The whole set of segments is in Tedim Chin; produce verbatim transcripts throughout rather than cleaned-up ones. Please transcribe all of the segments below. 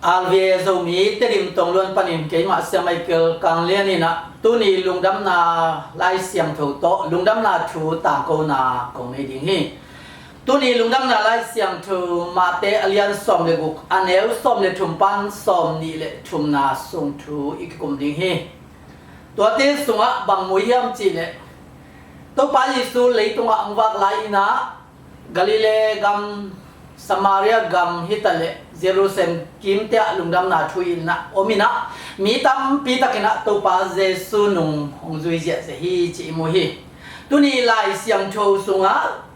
R V A Zomi Tedim Tongluan panin keimah Sia Michael Kang Lian in ah tuni lungdamna Lai Siangtho tawh lungdamna thu tangkona kong nei ding hi. Tuni lungdamna Lai Siangtho Mate a lian sawm le guk, a neu sawm le thum pan sawm nih le thumna sung thu i kikum ding hi. Tuate sungah bang mu hiam cih leh, Topa Jesu leitungah hong vak lai in ah Galilee gam, Samaria gam hitaleh Jerusalem kimte ah lungdamna thu in ah om in ah, mi tampi takin ah Topa Jesu nung hong zui ziahziah hi cih i mu hi. Tuni Lai Siangtho sungah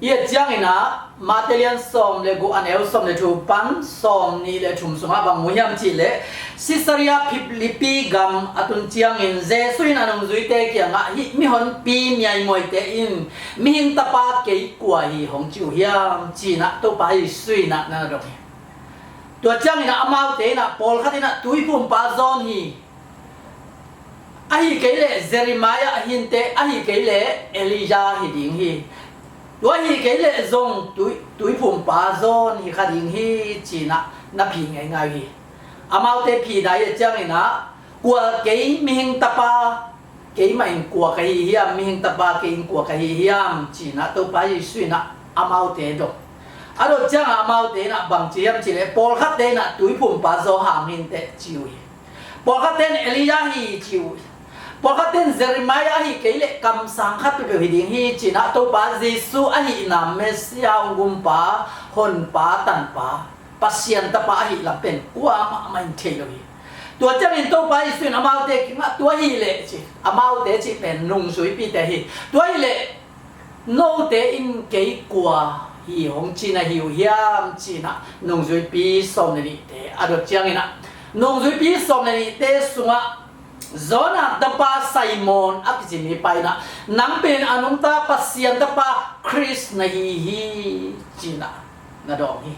i et ciangin ah Mate lian sawm le guk, a neu sawm le thum pan sawm nih le thum sungah bang mu hiam cih leh, Caesarea Philippi gam a tun ciangin Jesu in a nungzuite kiangah, "Hih mihonpi miaimuaite in Mihing Tapa kei kua hi hong ci uh hiam?" ci-in ah Topa Jesu in ah na dong hi. Tua ciangin ah amaute in ah, "Pawlkhat in ah Tuiphumpa John hi, ahi kei leh Jeremiah hi inteh, ahi kei leh Elijah hi ding hi. Tua ahi kei leh zong tui, Tuiphumpa John hi kha ding hi," ci-in ah na phi ngeingai hi. Amaute phi dai a ciangin ah, "Kua kei Mihing Tapa, keimah in kua ka hi hiam, Mihing Tapa kei in kua ka hi hiam?" ci-in ah Topa Jesu in ah amaute dong. A dot ciangah amaute in ah bang ci hiam cih leh, "Pawlkhatte in ah Tuiphumpa Johan hi inteh," ci uh hi. Pawlkhatte in Elijah hi ci uh hi. Pawlkhatte in Jeremiah ahi kei leh kamsang khat peuhpeuh hi ding hi, ci-in ah Topa Jesu ahihna Messiah, hong gumpa, honpa, tanpa, Pasian Tapa ahih lam pen kuamah mah in thei lo hi. Tua ciangin Topa Jesu in amaute kiangah, "Tua hi leh," ci, amaute cih pen nungzuipite hi. "Tua hi leh note in kei kua hi hong ci na hi uh hiam?" ci-in ah nungzuipi sawm le nihte a dot ciangin ah, nungzuipi sawm le nihte sungah Jonah tapa Simon a kici mipa in ah, "Nang pen a nungta Pasian Tapa Khrist na hi hi," ci-in ah na dawng hi.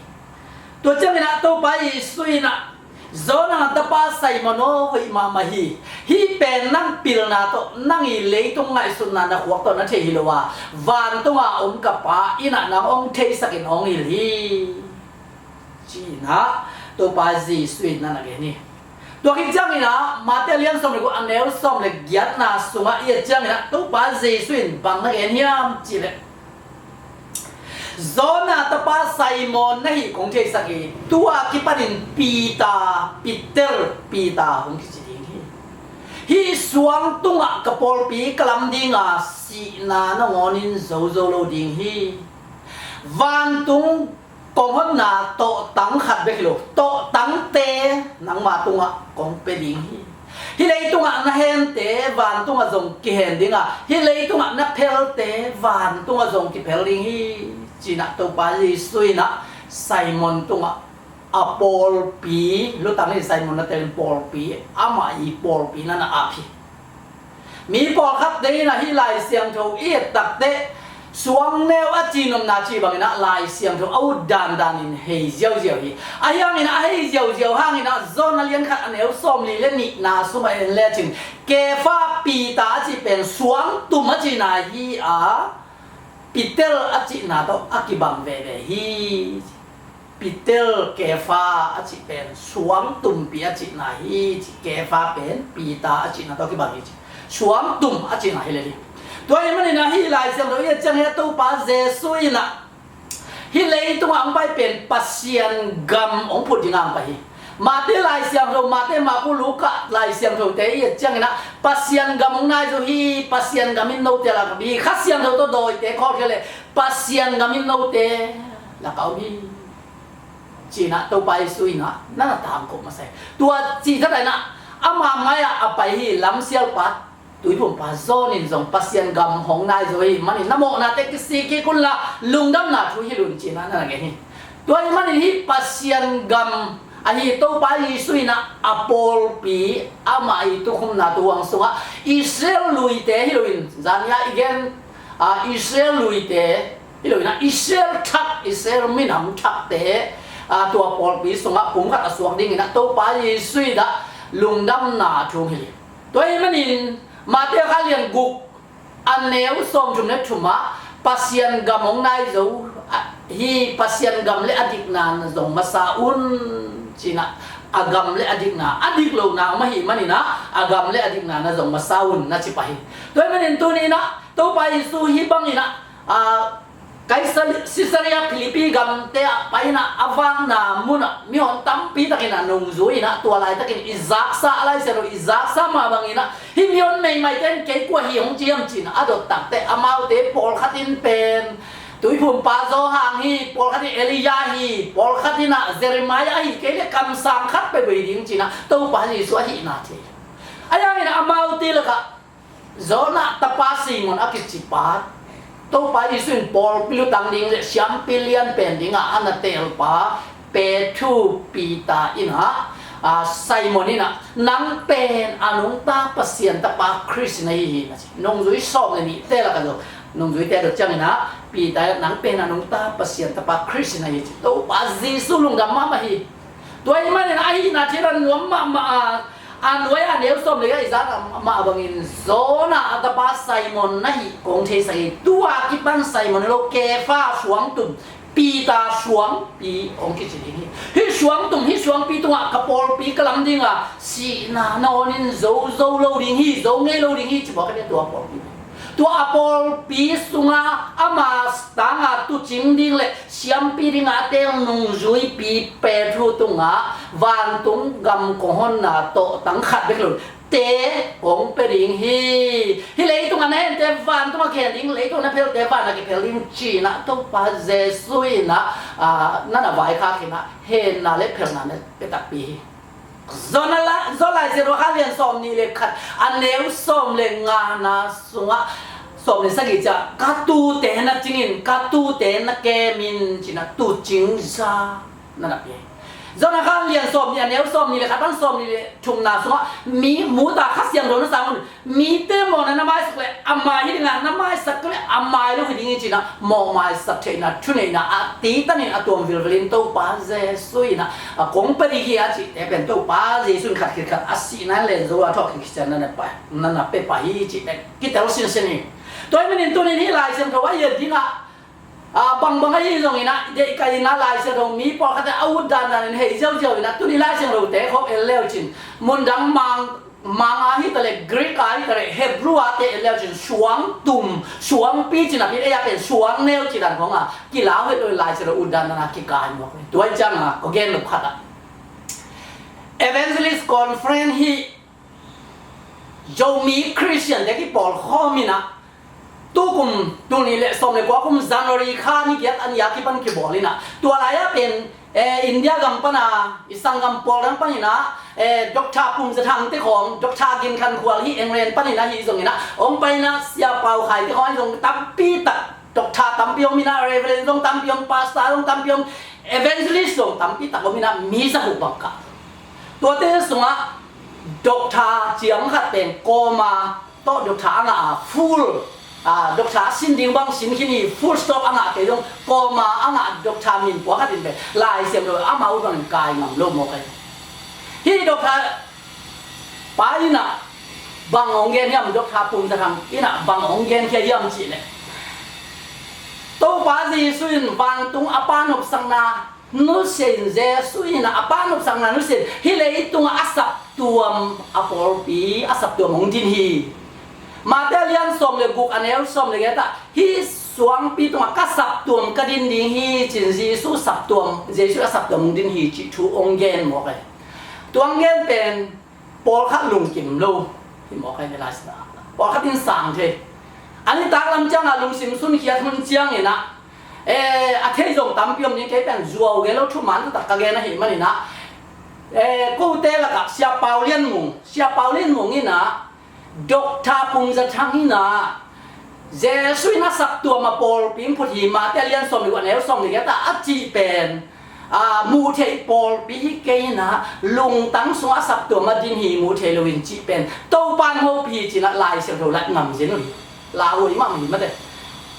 Tua ciangin ah Topa Jesu in ah, "Jonah tapa Simon aw, hoih mahmah hi. Hih pen nang pilna tawh nang i leitung ngaihsutna na khuak tawh na thei hi lo a, vantunga om ka Pa in ah nang hong theisakin hong hilh hi," ci-in ah Topa Jesu in na na gen hi. Tua khit ciangin ah Mate lian sawm le guk, a neu sawm le giatna sungah i et ciangin ah Topa Jesu in bang na gen hiam cih leh, "Jonah tapa Simon, na hih kong theisak hi. Tua kipanin Peter, Peter, Peter hong kici ding hi. Hih suang tungah ka pawlpi ka lam dinga sihna nangawnin zo zo lo ding hi. Vantung kong honna tawhtang khat bek hi lo, tawhtangte nangma tungah kong pia ding hi. Hih leitungah na hente vantungah zong kihen ding a, hih leitungah na phelte vantungah zong kiphel ding hi," ci-in ah Topa Jesu in ah Simon tungah a pawlpi, lutang in Simon na telin pawlpi, amah i pawlpi na na ap hi. Mi pawlkhatte in ah hih Lai Siangtho i et takteh, suang neu a ci nopna cih bangin ah Lai Siangtho a ut dandanin hei ziauziau hi. Ahi hangin ah a hei ziauziau hangin ah John a lian khat, a neu sawmli le nihna sungah en lecin, Kefa, Peter a cih pen suangtum a cihna hi a, Peter a cihna tawh a kibang veve hi. Peter, Kefa a cih pen suangtumpi a cihna hi ci. Kefa pen Peter a cihna tawh kibang hi ci. Suangtum a cihna hi lel hi. Tua ahih manin ah hih Lai Siangtho i et ciang hi a, Topa Jesu in ah hih leitungah hong pai pen Pasian gam hong phut dingin hong pai hi. Mate Lai Siangtho, Mate, Marku, Luka Lai Siangthote i et ciangin ah Pasian gam hong nai zo hi, Pasian gam in note lakah om hi, Kha Siangtho tawh dawite khawlkhia leh Pasian gam in note lakah om hi, ci-in ah Topa Jesu in ah na na tangko masa hi. Tua cih tak ciangin ah ama mai-ah a pai hi, lamsialpa Tuiphumpa John in zong Pasian gam hong nai zo ahih manin na mawhnate kisik kik unla lungdamna thu hilh un, ci-in ah na na gen hi. Tua ahih manin hih Pasian gam ahi Topa Jesu in ah a pawlpi, amah i tuukhumna tuuhuang sungah Israel luite hi loin, zan-a i gen, a, Israel luite hi loin ah, Israel thak, Israel minam thakte, a, tua pawlpi sungah pumkhat a suak dingin ah Topa Jesu in ah lungdamna thu hong hilh hi. Tua ahih manin Mate kha lian guk, a neu sawmthum le thum ah Pasian gam hong nai zo hi, Pasian gam le a dikna na zong masa un, ci-in ah a gam le a dikna, a dik lohna om ahih manin ah, a gam le a dikna na zong masa un, na ci pah hi. Tua ahih manin tuni-in ah Topa Jesu hih bangin ah, a, Kaisar, Caesarea Philippi gamte ah pai-in ah, a vakna mun ah mihon tampi takin ah nungzui-in ah, tua laitakin i zaksa, a Lai Siangtho i zaksa mah bangin ah, hih mihon meimaite in kei kua hi hong ci hiam ci-in ah a dot takteh, amaute pawlkhat in pen Tuiphumpa Johan hi, pawlkhat in Elijah hi, pawlkhat in ah Jeremiah hi, kei leh kamsang khat peuh hi ding ci-in ah Topa Jesu ahihna thei. Ahi hangin ah amaute lakah Jonah tapa Simon a kicipa, Topa Jesu in pawlpi lutang ding le siampi lian pen dingah a na teelpa Peter, Peter in ah, a, Simon in ah, "Nang pen a nungta Pasian Tapa Khrist na hi hi," na ci. Nungzui sawm le nihte lakah zong, nungzuite dot ciangin ah Peter in ah, "Nang pen a nungta Pasian Tapa Khrist na hi hi," ci. Topa Jesu lungdam mahmah hi. Tua ahih manin ahihna thei a nuam mahmah a, a nuai a neu sawm le giat i zak mah bangin Jonah a tapa Simon na hih kong theisak hi. Tua kipan Simon hi lo, Kepha, suangtum, Peter, suangpi hong kici ding hi. Hih suangtum, hih suangpi tungah ka pawlpi ka lam ding a, sihna na onin zo, zo lo ding hi, zo ngei lo ding hi, ci mawk hi. Tua pawlpi, tua a pawlpi sungah ama tangah tuucing ding le siampi dingah a teel nungzuipi Peter tungah vantung gam kong honna tawhtang khat bek lo, te kong pia ding hi. Hih leitungah na hente vantungah kihen ding, leitungah na phelte vanah kiphel ding ci-in ah Topa Jesu in ah, a, na na vaikhak in ah henna le phelna na pia takpi hi. Jonah la, Jonah Lai Siangtho kha lian sawm nih le khat, a neu sawm le ngana sungah, sawm le sagih ciang, "Ka tuute na cingin, ka tuute na kemin," ci-in ah tuucing za na na pia hi. Jonah kha lian sawm nih, a neu sawm nih le khat pan sawm nih le thumna sungah, "Mi, muta Kha Siangtho na sang un, mite mawhna na maisak le a mai hi ding a, na maisak kei le a mai lo hi ding hi," ci-in ah mawh maisak theihna, thuneihna a titanin a tuam vilvelin Topa Jesu in ah, a, kong pia ding hi a cihte pen Topa Jesu in khat khit khat a sihna len zo a thawhkik khit ciang na na pia, na na pia pah hi cih pen kitel sinsen hi. Tua ahih manin tuni-in hih Lai Siangtho a et dingah, a, bangbang ahi zongin ah, deihkaih in ah Lai Siangtho mi pawlkhat in a ut dandan in hei ziauziau in ah, tuni Lai Siangtho te khawng en le uh cin, mundang Mang, Mang a hi ta leh, Greek a hi ta leh, Hebrew a te en le uh cin, suangtum, suangpi ci-in ah, pi ei a pen suangneu cih dan khawng a kilau het lo in Lai Siangtho ut dandan a kikai mawk hi. Tua hi ciang a ka gen nop khat ah, Evangelist Conference hi Zomi Christian te kipawlkhawm in ah, tukum, tul nih le sawm le kua kum January kha ni giat a ni a kipan kibawl in ah, tua lai-ah pen, eh, India gam pan a, i sanggam pawl dang pan in ah, eh, Doctor Pum Za Thang te khawng, Doctor Gin Khan Khual hi England pan in ah hi zongin ah, hong pai in ah, Sia Pau Khai te khawng hi zong tampi tak, Doctor tampi om in ah, Reverend zong tampi om, Pastor zong tampi om, Evangelist zong tampi tak om in ah, mi za guk bang kah. Tuate sungah Doctor ciang khat pen comma tawh Doctor a ngah a, full, a, Doctor a sin ding bang sin khin hi, full stop a ngah kei zong, comma a ngah Doctor min pua khat in pen Lai Siangtho amau bangin kai ngam lo mawk hi. Hih Doctor pa in ah bang hong gen hiam, Doctor Pum Za Thang in ah bang hong genkhia hiam cih leh, Topa Jesu in vantung a Pa nopsakna nusia in, Jesu in a Pa nopsakna nusia in hih leitungah a saptuam, a pawlpi a saptuam hong din hi. Mate a lian sawm le guk, a neu sawm le giat ah, hih suangpi tungah ka saptuam ka din ding hi ci-in Jesu saptuam, Jesu a saptuam hong din hi cih thu hong gen mawk hi. Tua hong gen pen pawlkhat lungkim lo hi mawk hi, ni lai sa. Pawlkhat in sang thei. A nitak lam ciangah lungsim sunkhiat hun ciangin ah, eh, a thei zong tampi om ding, kei pen zuau gen lo, thuman taktak ka gen ahih manin ah, eh, kote lakah Sia Pau Lian Mung, Sia Pau Lian Mung in ah, Doctor Pum Za Thang in ah, Jesu in a saptuam a pawlpi hong phut hi, Mate a lian sawm le guk, a neu sawm le giat ah a cih pen, a, muh theih pawlpi hi kei in ah, lungtang sungah a saptuam a din hi, muh theih loin cih pen Topa in hopih hi ci-in ah Lai Siangtho laih ngam zen uh hi. Lauhuai mahmah hi mate.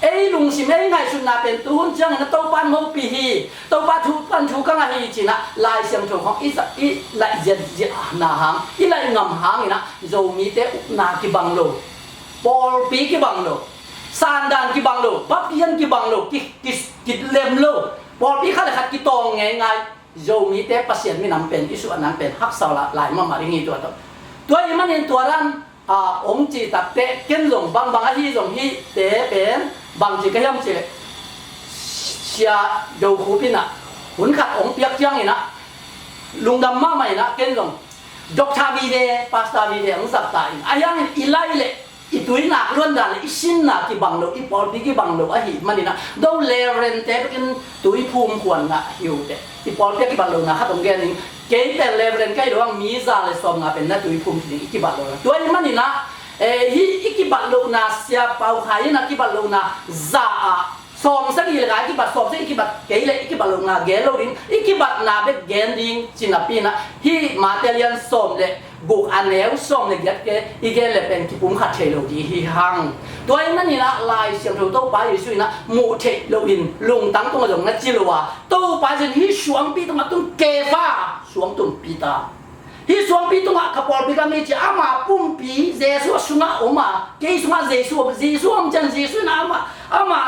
Ei lungsim, ei ngaihsutna pen tu hun ciangin ah Topa in hopih hi, Topa thu pan thu ka ngah hi ci-in ah Lai Siangtho khawng i za-, i laih ziatziatna hang, i laih ngam hangin ah Zomite upna kibang lo, pawlpi kibang lo, sandan kibang lo, baptian kibang lo, ki, ki, kilem lo, pawlpi khat le khat kitawng ngeingai. Zomite Pasian minam pen i suah nang pen haksa la lai mahmah ding hi tua tawh. Tua ahih manin tua dan a hong cih takteh ken zong bangbang ahi zong hihte pen bangci ka hiam cih leh Sia Do Khup in ah hun khat hong piak ciangin ah lungdam mahmah in ah ken zong Doctor vive, Pastor vive hong zat ta in a hiangin i lai leh i tuinak luandan le i sinna kibang lo, i pawlpi kibang lo ahih manin ah do Reverend te bekin tuiphum khuan ngah hi uh teh. I pawlpi a kibat lohna khat hong gen ning. Kei pen Reverend ka hih lo hang mi za le sawmnga pen na tuiphum khin ning, i kibat lohna. Tua ahih manin ah, eh, hih i kibat lohna, Sia Pau Khai in a kibat lohna za ah sawmsagih le nga i kibat, sawmsagih i kibat kei leh i kibat lohna gen lo ding, i kibatna bek gen ding ci napi in ah hih Mate lian sawm le guk a neu sawm le giat ke i gen le pen kipumkhat thei lo ding hi hang. Tua ahih manin ah Lai Siangtho Topa Jesuh in ah muh theih loin lungtang tungah zong na ci lo a, Topa Jesuh in hih suangpi tungah tun Kefa, suangtum Peter. Hih suangpi tungah ka pawlpi ka om hi ci a, ama pumpi Jesuh a sungah om a, kei sungah Jesuh om, Jesuh om ciang Jesuh in ah ama, ama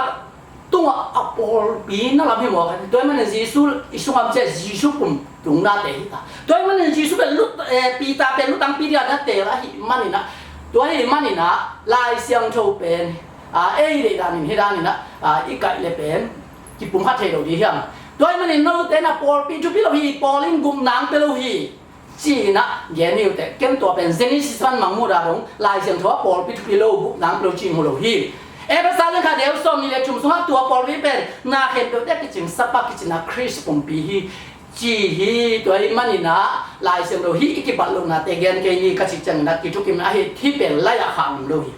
tungah a pawlpi na lam hi maw ka ti. Tua ahih manin Jesuh i sungah om ciang Jesuh pum tung nate hi ta. Tua ahih manin Jesuh pen lut, eh, Peter pen lutang pi dia na teel ahih manin ah, tua ahih manin ah Lai Siangtho pen, ah, ei deih danin hi danin ah, ah, i kaih le pen kipumkhat thei lo ding hiam. Tua ahih manin note na pawlpi thupi lo hi, Paul in gupna hong pia lo hi. Ci-in ah gen hi uh teh, ken tua pen Genesis pan Mangmuhna dong Lai Siangtho ah pawlpi thupi lo, gupna hong pia lo ci mu lo hi. Efesa lian khat neu sawmnih le thum sungah tua pawlpi pen na khempeuhte a kicing sapa kicinna Khrist pumpi hi ci hi. Tua ahih manin ah Lai Siangtho hih i kibat lohnate gen kei ni ka cih ciangin ah kithukim in ah hih, hih pen lai-ah khang om lo hi.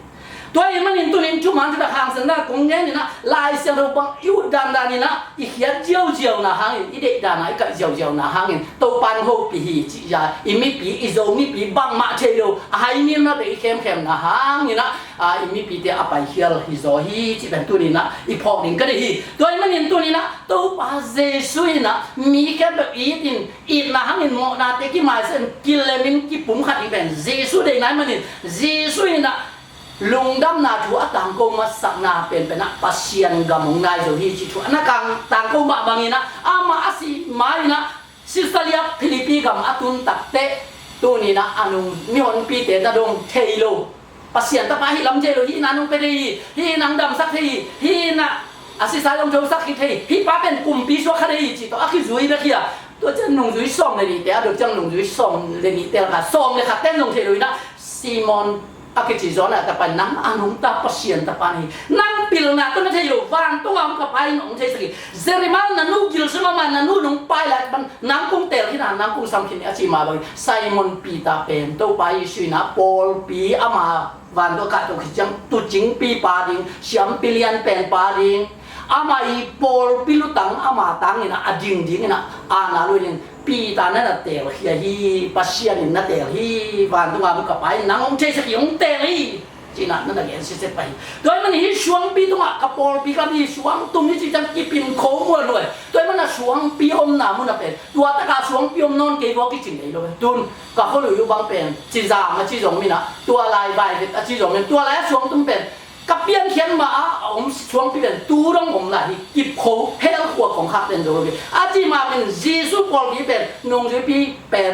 Tua ahih manin tunin thuman thutak hangsanna kong gen in ah Lai Siangtho bang i ut dandan in ah i khiat ziauziauna hangin, i deih dan a i kaih ziauziauna hangin Topa in hong hopih hi cih zah, i mipi, i Zo mipi bangmah thei lo a haimilna bek i khemkhemna hangin ah, a, i mipite a paikhial hi zaw hi cih pen tunin ah i phawk ding ka deih hi. Tua ahih manin tunin ah Topa Jesuh in ah mi khempeuh it in, itna hangin mawhnate kimaisak in kilemin kipumkhat ding pen Jesuh deihna ahih manin Jesuh in ah lungdamna thu a tangko masakna penpen ah Pasian gam hong nai zo hi cih thu a na kang tangko mah bangin ah, amah a sih ma-in ah Caesarea Philippi gam a tun takteh tunin ah a nung mihonpite na dong thei lo. Pasian tapa hih lam thei lo, hih na nong pia thei hi, hih nang damsak thei hi, hih na a sisa zong thosak hi thei hi, hih pa pen kumpi suak kha thei hi cih tawh a kizui bek hi a. Tua ciang nungzui sawm le nihte a dot ciang nungzui sawm le nihte lakah sawm le khat ten zong thei lo in ah Simon a kici Jonah tapa in nang a nungta Pasian tapa na hi. Nang pilna tawh na thei lo, vantung a om ka Pa in hong theisak hi. Jeremiah na nu gil sungah mah na nu nong pai lai pan nang kong teel khin a, nang kong sam khin a cih mah bangin Simon Peter pen Topa Jesuh in ah pawlpi ama vantung a kahto khit ciang tuucingpi pa ding, siampi lianpen pa ding, ama i pawlpi lutang ama tangin ah a ding dingin ah ana luanin Peter na na teelkhia hi, Pasian in na teel hi, vantung a om ka Pa in nang hong theisak hi, hong teel hi. Ci-in ah na na gen sitset pah hi. Tua ahih manin hih suangpi tungah ka pawlpi ka om hi, suangtum hi cih ciang kipin kho mualhuai. Tua ahih manin ah suangpi omna mun ah pen tua takah suangpi om nawn kei vua kicing ngei lo. Tun ka khualui uh bang pen Cizang a ci zong min ah, tua lai Vaivet a ci zong min, tua lai a suangtum pen ka piankhiat mah a a om suangpi pen tu dong om lai hi, kipkho hell khua kong khak den zo lo hi. A cih mah pen Jesuh pawlpi pen nungzuipi Peter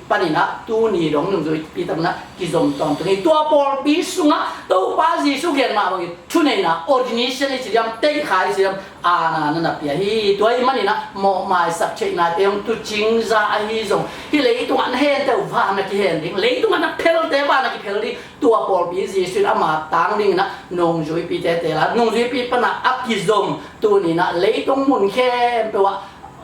panin ah tuni dong nungzuipi tawh na kizom tawntung hi. Tua pawlpi sungah Topa Jesuh gen mah bangin thuneihna, ordination i ci diam, teihkhak i ci diam, ana na na pia hi. Tua ahih manin ah mawhmaisak theihnate hong tuucing za ahi zong, hih leitungah na hente uh van na kihen ding, leitungah na phelte van na kiphel ding. Tua pawlpi Jesuh in ama tang dingin ah nungzuipite teel a, nungzuipi pan ah a kizom, tunin ah leitung mun khempeuh ah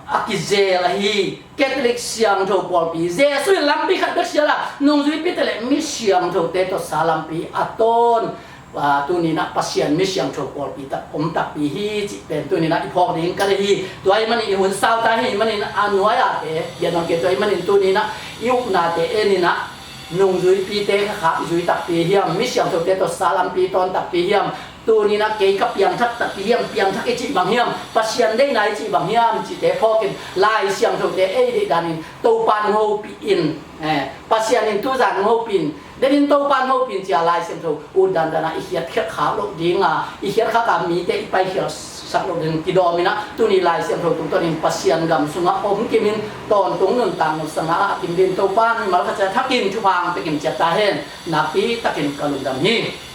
a kizel ahi Catholic siangtho pawlpi, Jesuh in lampi khat bek sial a, nungzuipite le mi siangthote tawh sa lampi a tawn, a, tunin ah Pasian mi siangtho pawlpi tak om takpi hi cih pen tunin ah i phawk ding ka deih hi. Tua ahih manin i hun sau ta ahih manin a nuai-ate gen nawn kei, tua ahih manin tunin ah i upnate en in ah nungzuipite kha khak zui takpi hiam, mi siangthote tawh sa lampi tawn takpi hiam, tunin ah kei ka piangthak takpi hiam, piangthak i cih bang hiam, Pasian deihna i cih bang hiam cihte phawk in, Lai Siangthote ei deih danin Topa in hong hopih in, eh, Pasian in tuzan hong hopih in, denin Topa in hong hopih in ci-a Lai Siangtho ut dandan a i khiatkhiat khak loh ding a, i khiatkhak a mite i paikhial sak lo ding kidawm in ah, tuni Lai Siangtho tungtawnin Pasian gam sungah om kimin tawntung nuntak nusana ah a kim ding Topa mimal khat ciat thakin thupha hong pia kim ciat ta hen. Nakpi takin ka lungdam hi.